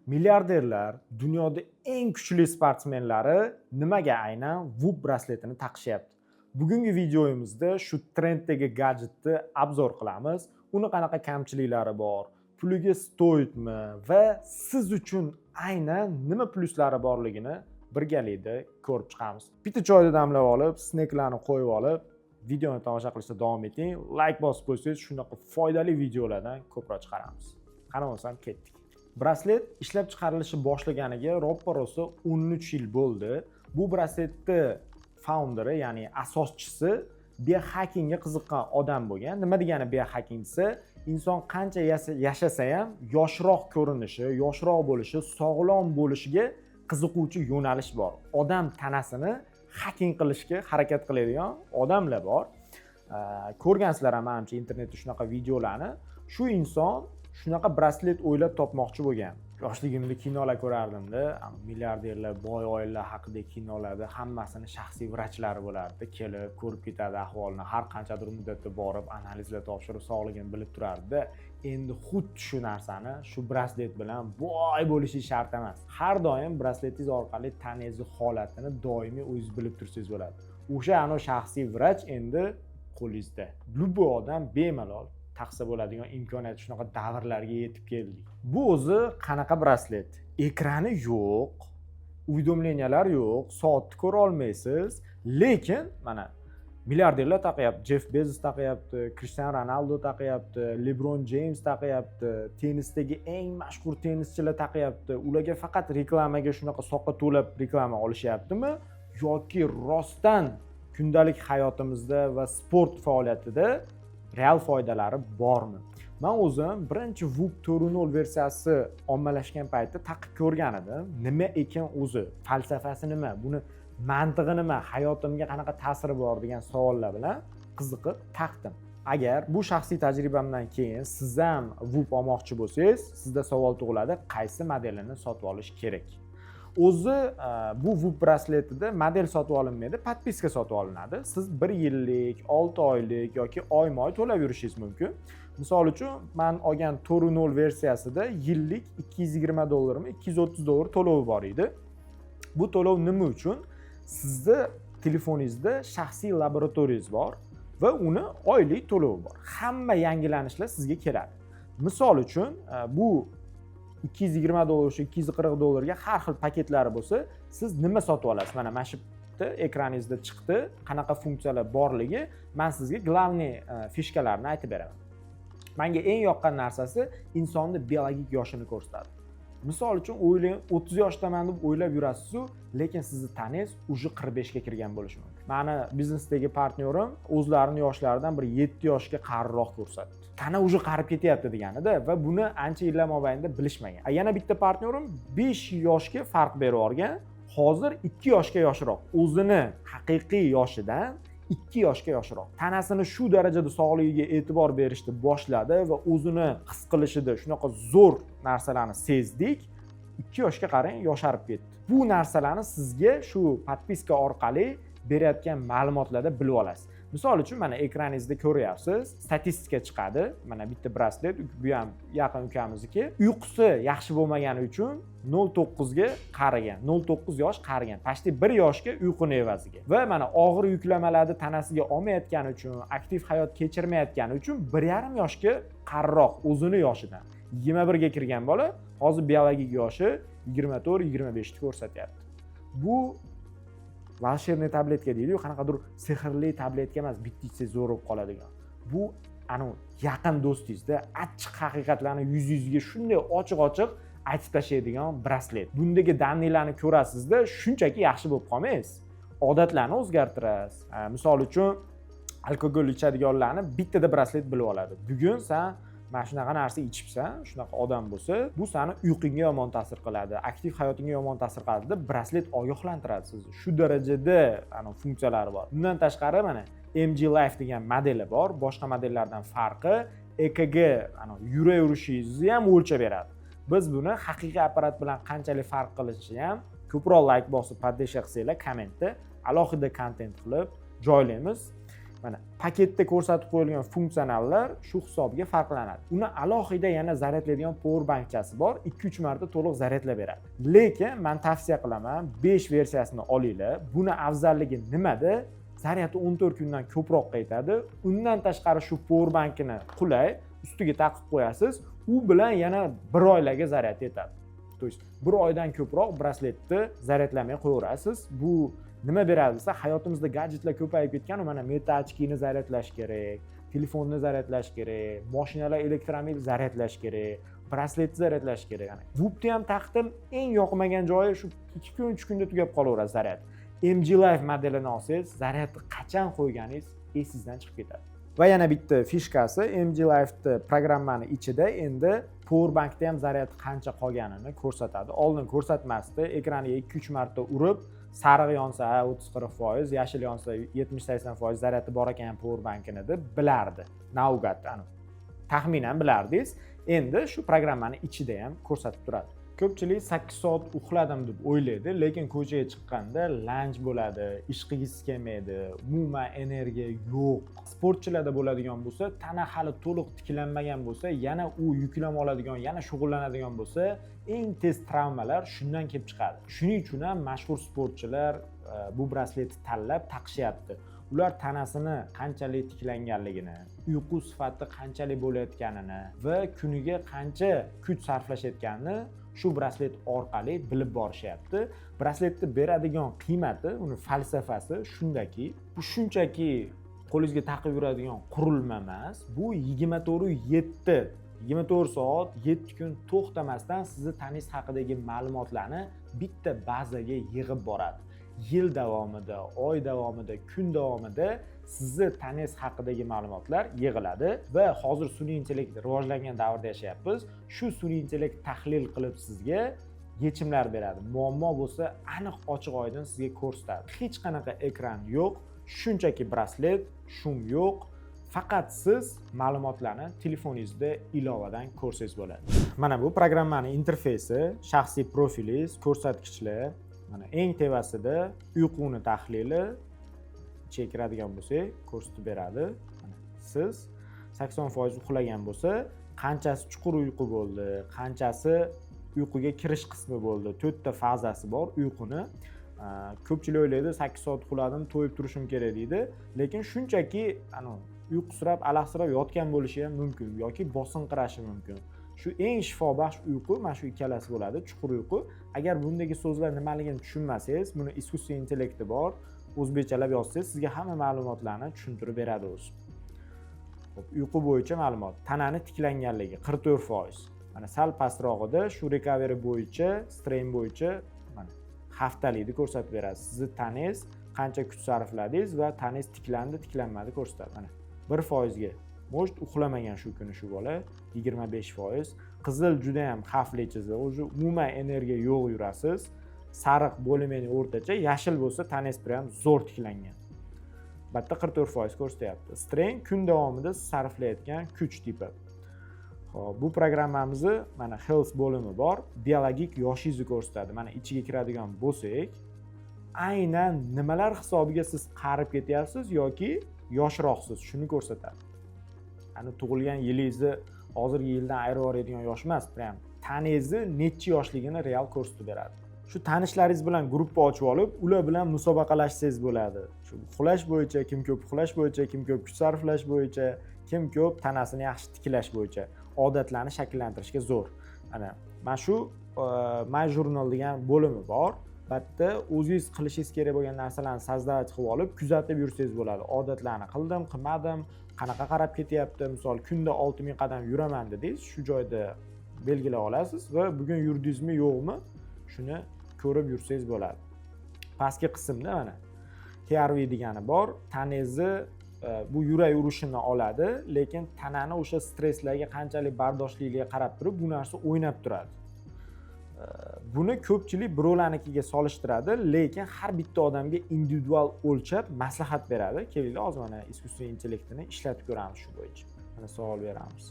Milliarderlar, dunyoda eng kuchli sportsmenlari nimaga aynan Whoop brasletini taqishyapti? Bugungi videoyimizda shu trenddagi gadjetni обзор qilamiz. Uni qanaqa kamchiliklari bor, puliga стоит mi va siz uchun aynan nima plyuslari borligini birgalikda ko'rib chiqamiz. Bitta choyni damlab olib, sneklarni qo'yib olib, videoni tomosha qilishda davom eting. Layk bosib qo'ysangiz, shunaqa foydali videolardan ko'proq chiqaramiz. Qani bo'lsam, ketdik. Braslet ishlab chiqarilishi boshlaganiga roppa rosa 13 yil bo'ldi. Bu brasletni founderi, ya'ni asoschisi biohackingga qiziqqan odam bo'lgan. Nima degani biohacking desa, inson qancha yashasa ham yoshroq ko'rinishi, yoshroq bo'lishi, sog'lom bo'lishiga qiziquvchi yo'nalish bor. Odam tanasini hacking qilishga harakat qiladigan odamlar bor. Ko'rgansizlar ham, manimcha, internetda shunaqa videolarni. Shu inson shunaqa braslet o'ylab topmoqchi bo'lgan. Yoshligimda kinolar ko'rardimda, milliarderlar, boy oilalar haqidagi kinolarda hammasini shaxsiy vrachlari bo'lardi, kelib ko'rib ketadi ahvolini, har qanchadir muddatda borib analizlar topshirib, sog'ligini bilib turardida. Endi xuddi shu narsani shu braslet bilan boy bo'lishingiz shart emas, har doim brasletingiz orqali tanangizni holatini doimiy o'zingiz bilib tursangiz bo'ladi. O'sha anavi shaxsiy vrach endi qo'lingizda, любой odam bemalol taqsa bo'ladigan imkoniyat, shunaqa davrlarga yetib keldik. Bu o'zi qanaqa braslet? Ekrani yo'q, уведомления lar yo'q, soatni ko'ra olmaysiz, lekin mana milliarderlar taqyapti. Jeff Bezos taqyapti, Krishtianu Ronaldu taqyapti, Lebron Jeyms taqyapti, tennisdagi eng mashhur tennischilar taqyapti. Ularga faqat reklamaga shunaqa soqqa to'lab reklama olishyaptimi yoki rostdan kundalik hayotimizda va sport faoliyatida real foydalari bormi? Man o'zim birinchi Whoop 4.0 versiyasi ommalashgan paytda taqib ko'rgan edim. Nima ekan o'zi, falsafasi nima, buni mantig'i nima, hayotimga qanaqa ta'siri bor degan savollar bilan qiziqib taqdim. Agar bu shaxsiy tajribamdan keyin siz ham Whoop olmoqchi bo'lsangiz, sizda savol tug'iladi: qaysi modelini sotib olish kerak o'zi? Bu Whoop brasletida model sotib olinmaydi, подписка sotib olinadi. Siz bir yillik, 6 oylik yoki oyma oy to'lab yurishingiz mumkin. Misol uchun, man olgan 4.0 versiyasida yillik 220 dollarmi, 230 dollar to'lovi bor edi. Bu to'lov nima uchun? Sizni telefoningizda shaxsiy laboratoriyangiz bor va uni oylik to'lovi bor. Hamma yangilanishlar sizga keladi. Misol uchun, bu 220 dollar, o'sha 240 dollarga har xil paketlari bo'lsa, siz nima sotib olasiz? Mana shu yerda ekraningizda chiqdi qanaqa funksiyalar borligi. Man sizga главный фишка larni aytib beraman. Manga eng yoqqan narsasi insonni biologik yoshini ko'rsatadi. Misol uchun, o'ylang, 30 yoshdaman deb o'ylab yurasizu, lekin sizni tanangiz уже 45ga kirgan bo'lishi mumkin. Mani biznesdagi partnyorim o'zlarini yoshlaridan bir 7 yoshga qariroq ko'rsatdi. Tana уже qarib ketyapti deganida va buni ancha yillar mobaynida bilishmagan. A yana bitta partnyorim 5 yoshga farq berib yuborgan, hozir 2 yoshga yoshroq, o'zini haqiqiy yoshidan 2 yoshga yoshroq. Tanasini shu darajada sog'ligiga e'tibor berishni boshladi va o'zini his qilishida shunaqa zo'r narsalarni sezdik. 2 yoshga, qarang, yosharib ketdi. Bu narsalarni sizga shu подписка orqali berayotgan ma'lumotlarda bilib olasiz. Misol uchun, mana ekraningizda ko'ryapsiz, statistika chiqadi. Mana bitta braslet, bu ham yaqin ukamizniki. Uyqusi yaxshi bo'lmagani uchun 0,9ga qarigan, 0,9 yosh qarigan, почти 1 yoshga uyquni evaziga. Va mana og'ir yuklamalarni tanasiga olmayotgani uchun, aktiv hayot kechirmayotgani uchun 1,5 yoshga qariroq o'zini yoshidan. 21ga kirgan bola hozir biologik yoshi 24, 25ni ko'rsatyapti. Bu волшебный tabletka deydiyu, qanaqadir sehrli tabletka emas, bitta ichsangiz zo'r bo'lib qoladigan. Bu anavi yaqin do'stingizda, achchiq haqiqatlarni yuzingizga shunday ochiq ochiq aytib tashlaydigan braslet. Bundagi данный larni ko'rasizda, shunchaki yaxshi bo'lib qolmaysiz, odatlarni o'zgartirasiz. Misol uchun, alkogol ichadiganlarni bittada braslet bilib oladi: bugun san mana shunaqa narsa ichibsan, shunaqa odam bo'lsa, bu sani uyqungga yomon ta'sir qiladi, aktiv hayotingga yomon ta'sir qiladi deb braslet ogohlantiradi sizni. Shu darajada ana funksiyalari bor. Bundan tashqari, mana MG Life degan modeli bor. Boshqa modellardan farqi, EKG, ana yurak urishingizni ham o'lchab beradi. Biz buni haqiqiy apparat bilan qanchalik farq qilishini ham ko'proq layk bosib, поддержка qilsanglar, kommentda alohida kontent qilib joylaymiz. Mana, paketda ko'rsatib qo'yilgan funksionallar shu hisobiga farqlanadi. Uni alohida yana zaryadlaydigan power bankchasi bor, 2-3 marta to'liq zaryadlab beradi. Lekin man tavsiya qilaman, 5 versiyasini olinglar. Buni afzalligi nimada? Zaryadi 14 kundan ko'proq qaytadi. Undan tashqari, shu power bankini qulay, ustiga taqib qo'yasiz, u bilan yana bir oylarga zaryad yetadi. То есть bir oydan ko'proq brasletni zaryadlamay qo'yaverasiz. Bu nima beradi desa, hayotimizda gadjetlar ko'payib ketgan. Mana, Meta очки ni zaryadlash kerak, telefonni zaryadlash kerak, moshinalar, elektromobil zaryadlash kerak, brasletni zaryadlash kerak. Ana, Whoopni ham taqdim, eng yoqmagan joyi shu 2 kun, 3 kunda tugab qolaveradi zaryad. MG Life modelini olsangiz, zaryadni qachon qo'yganingiz esingizdan chiqib ketadi. Va yana bitta фишка si, MG Lifeni programmani ichida endi power bankda ham zaryad qancha qolganini ko'rsatadi. Oldin ko'rsatmasdi. Ekraniga 2-3 marta urib, sariq yonsa 30-40%, yashil yonsa 70-80% zaryadi bor ekan power bankini deb bilardi наугад, taxminan bilardingiz. Endi shu programmani ichida ham ko'rsatib turadi. Ko'pchilik 8 soat uxladim deb o'ylaydi, lekin ko'chaga chiqqanda lanj bo'ladi, ish qilgisi kelmaydi, umuman energiya yo'q. Sportchilarda bo'ladigan bo'lsa, tana hali to'liq tiklanmagan bo'lsa, yana u yuklama oladigan, yana shug'ullanadigan bo'lsa, eng tez travmalar shundan kelib chiqadi. Shuning uchun ham mashhur sportchilar bu brasletni tanlab taqishyapti. Ular tanasini qanchalik tiklanganligini, uyqu sifati qanchalik bo'layotganini va kuniga qancha kuch sarflashayotganini shu braslet orqali bilib borishyapti. Brasletni beradigan qiymati, uni falsafasi shundaki, bu shunchaki qo'lingizga taqib yuradigan qurilma emas. Bu 24/7, 24 soat, 7 kun to'xtamasdan sizni tanangiz haqidagi ma'lumotlarni bitta bazaga yig'ib boradi. Yil davomida, oy davomida, kun davomida sizni tanangiz haqidagi ma'lumotlar yig'iladi. Va hozir sun'iy intellekt rivojlangan davrda yashayapmiz. Shu sun'iy intellekt tahlil qilib, sizga yechimlar beradi. Muammo bo'lsa, aniq, ochiq oydin sizga ko'rsatadi. Hech qanaqa ekran yo'q, shunchaki braslet, шум yo'q, faqat siz ma'lumotlarni telefoningizda ilovadan ko'rsangiz bo'ladi. Mana bu programmani interfeysi, shaxsiy profilingiz, ko'rsatkichlar. Mana, eng tepasida uyquni tahlili, ichiga kiradigan bo'lsak, ko'rsatib beradi. Mana, siz 80% uxlagan bo'lsa, qanchasi chuqur uyqu bo'ldi, qanchasi uyquga kirish qismi bo'ldi. To'rtta fazasi bor uyquni. Ko'pchilik o'ylaydi, 8 soat uxladim, to'yib turishim kerak deydi, lekin shunchaki anavi uyqusirab, alahsirab yotgan bo'lishi ham mumkin yoki bosinqirashi mumkin. Shu eng shifobaxsh uyqu mana shu ikkalasi bo'ladi, chuqur uyqu. Agar bundagi so'zlar nimaligini tushunmasangiz, buni искусственный intellekti bor, o'zbekchalab yozsangiz, sizga hamma ma'lumotlarni tushuntirib beradi o'zi. Xo'p, uyqu bo'yicha ma'lumot, tanani tiklanganligi 44%. Mana, sal pastrog'ida shu recovery bo'yicha, strain bo'yicha, mana, haftalikni ko'rsatib beradi. Sizni tanangiz qancha kuch sarfladingiz va tanangiz tiklandi, tiklanmadi ko'rsatadi. Mana, 1%ga, может, uxlamagan shu kuni shu bola, 25%. Qizil juda yam xavfli chiziq, уже umuman energiya yo'q yurasiz. Sariq более менее o'rtacha, yashil bo'lsa, tanangiz прям zo'r tiklangan. Bu yerda 44% ko'rsatyapti. Strain kun davomida siz sarflayotgan kuch tipi. Xo'p, bu programmamizni, mana, health bo'limi bor, biologik yoshingizni ko'rsatadi. Mana, ichiga kiradigan bo'lsak, aynan nimalar hisobiga siz qarib ketyapsiz yoki yoshroqsiz, shuni ko'rsatadi. Ani tug'ilgan yilingizni hozirgi yildan ayirib yuboradigan yosh emas, прям tanangizni nechi yoshligini real ko'rsatib beradi. Shu tanishlaringiz bilan gruppa ochib olib, ular bilan musobaqalashsangiz bo'ladi. Shu uxlash bo'yicha, kim ko'p uxlash bo'yicha, kim ko'p kuch sarflash bo'yicha, kim ko'p tanasini yaxshi tiklash bo'yicha odatlarni shakllantirishga zo'r. Ana, mana shu My Journal degan bo'limi bor. Bu yerda o'zingiz qilishingiz kerak bo'lgan narsalarni создавать qilib olib, kuzatib yursangiz bo'ladi. Odatlarni qildim, qilmadim, qanaqa qarab ketyapti. Misol, kunda 6000 qadam yuraman dedingiz, shu joyda belgilab olasiz va bugun yurdingizmi, yo'qmi, shuni ko'rib yursangiz bo'ladi. Pastki qismda, mana, HRV degani bor. Tanangizni bu yurak urishini oladi, lekin tanani o'sha stresslarga qanchalik bardoshligiga qarab turib, bu narsa o'ynab turadi. Buni ko'pchilik birovlarnikiga solishtiradi, lekin har bitta odamga individual o'lchab maslahat beradi. Kelinglar, hozir, mana, искусственный intellektini ishlatib ko'ramiz shu bo'yicha. Mana, savol beramiz: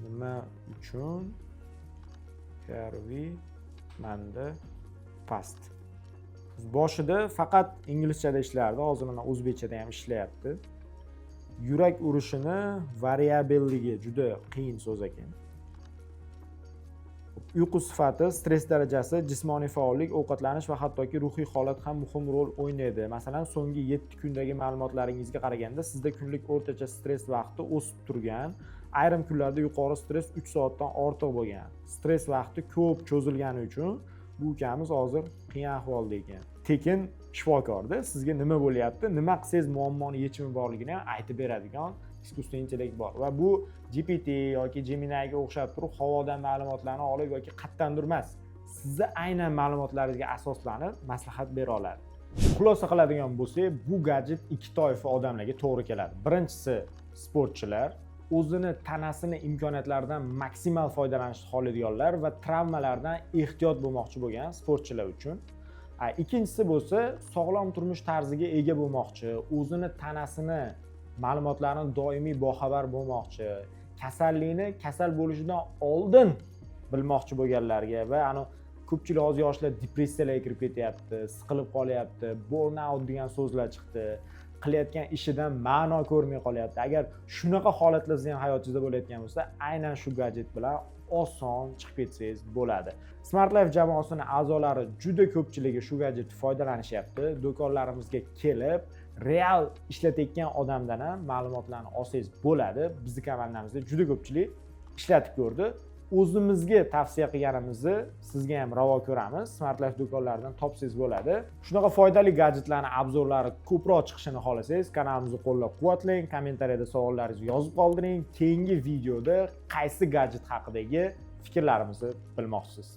nima uchun HRV manda past? Boshida faqat inglizchada ishlardi, hozir mana o'zbekchada ham ishlayapti. Yurak urishini variabelligi, juda qiyin so'z ekan. Uyqu sifati, stress darajasi, jismoniy faollik, ovqatlanish va hattoki ruhiy holat ham muhim rol o'ynaydi. Masalan, so'nggi 7 kundagi ma'lumotlaringizga qaraganda, sizda kunlik o'rtacha stress vaqti o'sib turgan. Ayrim kunlarda yuqori stress 3 soatdan ortiq bo'lgan. Stress vaqti ko'p cho'zilgani uchun bu ukamiz hozir qiyin ahvolda ekan. Tekin shifokorda sizga nima bo'lyapti, nima qilsangiz muammoni yechimi borligini ham aytib beradigan искусственный интеллект bor. Va bu GPT yoki Geminiga o'xshab turib havodan ma'lumotlarni olib yoki qayerdandir emas, sizni aynan ma'lumotlaringizga asoslanib maslahat bera oladi. Xulosa qiladigan bo'lsak, bu gadjet ikki toifa odamlarga to'g'ri keladi. Birinchisi sportchilar, o'zini tanasini imkoniyatlaridan maksimal foydalanishni xohlaydiganlar va travmalardan ehtiyot bo'lmoqchi bo'lgan sportchilar uchun. Ikkinchisi bo'lsa, sog'lom turmush tarziga ega bo'lmoqchi, o'zini tanasini ma'lumotlarini doimiy boxabar bo'lmoqchi, kasallikni kasal bo'lishidan oldin bilmoqchi bo'lganlarga. Va ani ko'pchilik hozir yoshlar depressiyalarga kirib ketyapti, siqilib qolyapti, burnout degan so'zlar chiqdi, qilayotgan ishidan ma'no ko'rmay qolyapti. Agar shunaqa holatlar sizni ham hayotingizda bo'layotgan bo'lsa, aynan shu gadjet bilan oson chiqib ketsangiz bo'ladi. Smart Life jamoasini a'zolari juda ko'pchiligi shu gadjetni foydalanishyapti. Do'konlarimizga kelib, real ishlatayotgan odamdan ham ma'lumotlarni olsangiz bo'ladi. Bizni komandamizda juda ko'pchilik ishlatib ko'rdi. O'zimizga tavsiya qilganimizni sizga ham ravo ko'ramiz. Smart Life do'konlaridan topsangiz bo'ladi. Shunaqa foydali gadjetlarni обзор lari ko'proq chiqishini xohlasangiz, kanalimizni qo'llab quvvatlang, kommentariyada savollaringizni yozib qoldiring. Keyingi videoda qaysi gadjet haqidagi fikrlarimizni bilmoqchisiz?